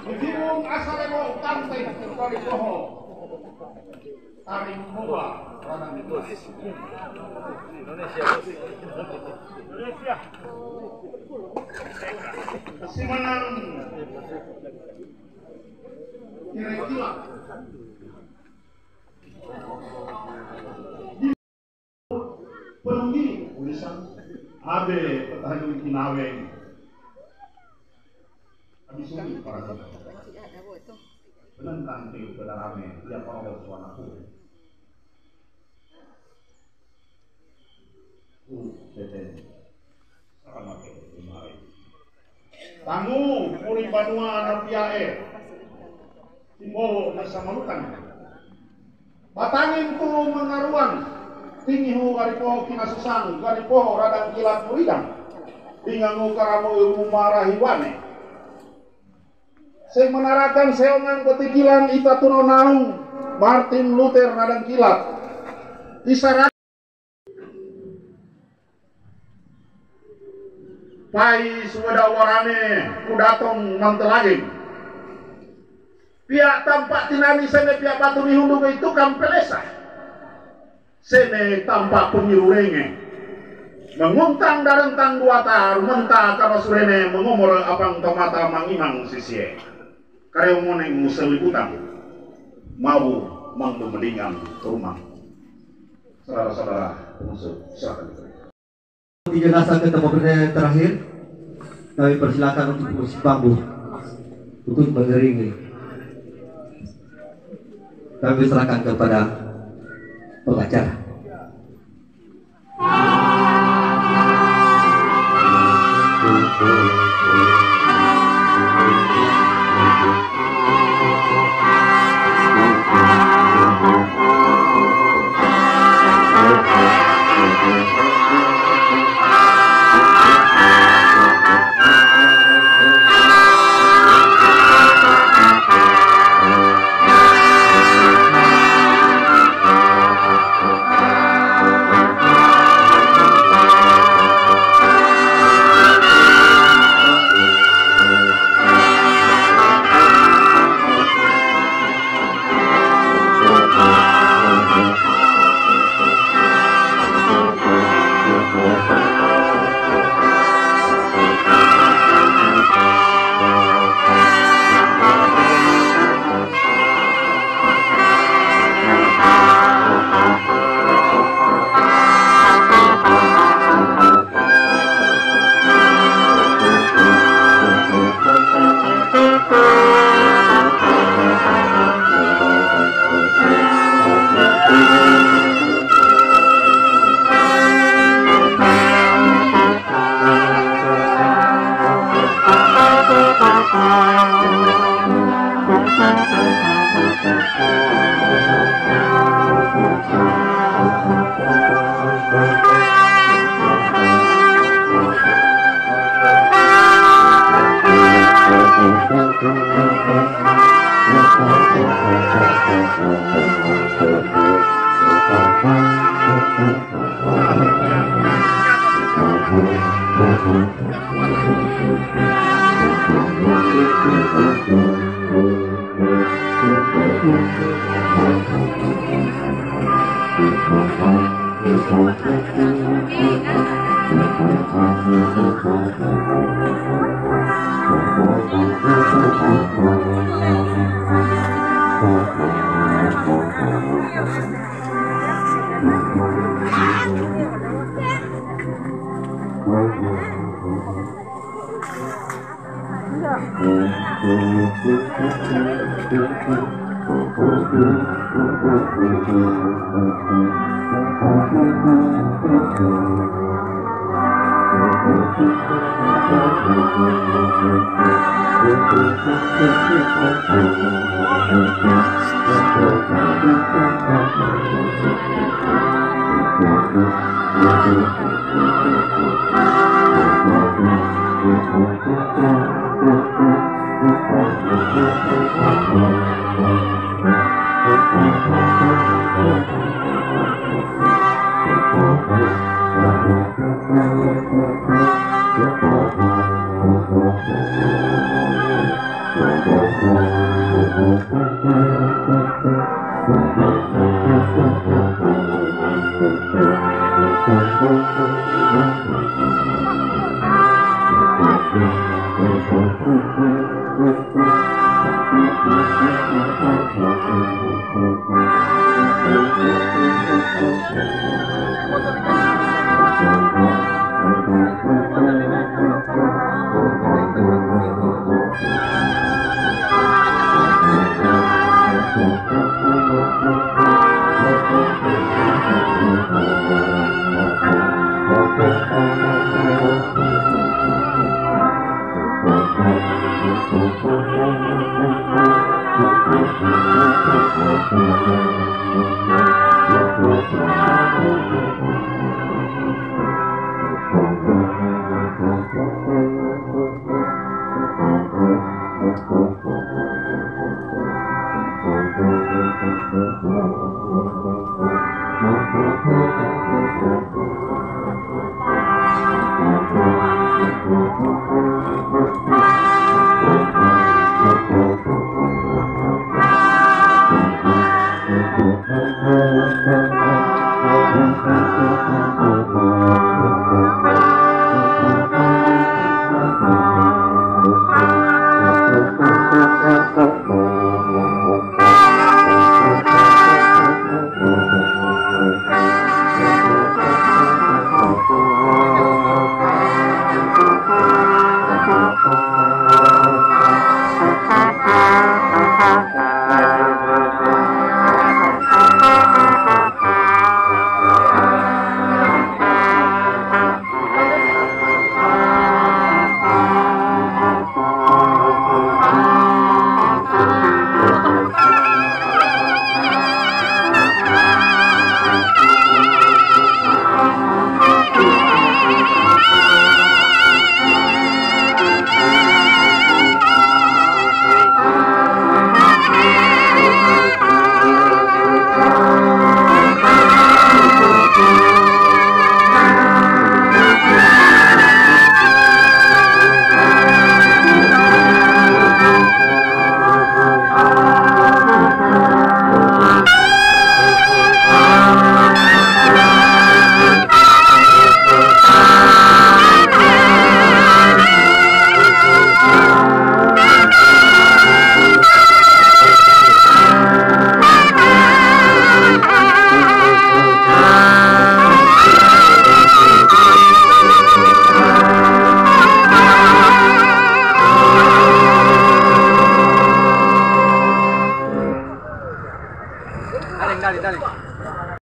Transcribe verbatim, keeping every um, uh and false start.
Ditimung asal emo tante dari poho. Taring moba ranang di Indonesia. Indonesia. Simanang. Kira-kira. Penunggi ulisan abe petahidung kinaweng. Abis ini para penentang tiu kedarame dia para suanaku. Ku teten. Tangu puri banua napiae. Timbowo nasa malukan. Batangin ku mangaruan. Tingihu garipoho kinasusang garipoho radang kilat muridang. Tingangu karamu ilmu marahiwane. Sing manarakan seongan ketikilan ita tuno naung Martin Luther radang kilat. Isara Pai suweda warane kudatong mantelaging. Pia tampak tinani sene pia batu mihundu itu kampelesa. Sene tampak pengirurenge. Menguntang darentang duata rumenta karasurene mengomor apang tomata mangimang sisie. Kareo moneng museli butang. Mau mangdu melingam rumah. Saudara-saudara pengusut, silakan. Jenazah ke tempat terakhir, kami persilakan untuk musik bambu untuk mengiringi. Kami serahkan kepada pengacara. Dale, dale, dale.